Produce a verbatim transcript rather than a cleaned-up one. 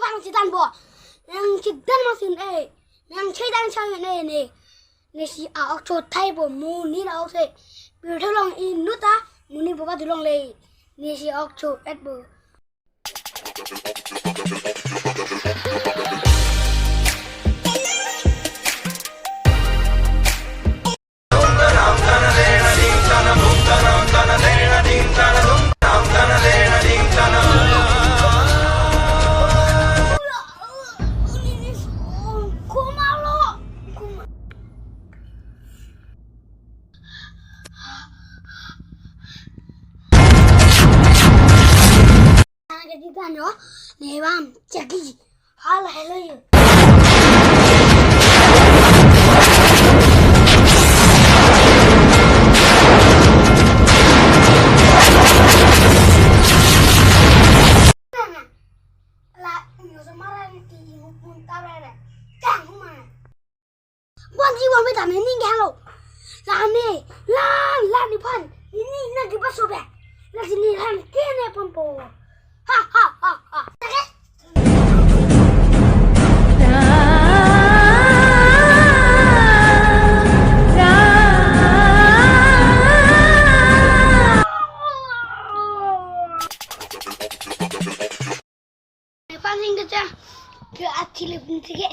Bang chidan bo. Nang chidan masin eh. Nang chidan chang ne ne. Nesi a-ok cho thai bo, monit a-ok se. Pirthe long inut ta monit bo ba dulong le. Nesi a-ok cho et bo. Ana ke di tanyo, ne bang, cheki. Hala, hello you. La, nyo so mara ni ti imu pun ta re re. Kang humai. Bon ji bon me ta me ning ke halo. La ne, la, la ni phan. Ini na ki paso be. La sini han ke ne pon po. Ha, ha, ha, ha. Paling kejam ke achi lepin sige.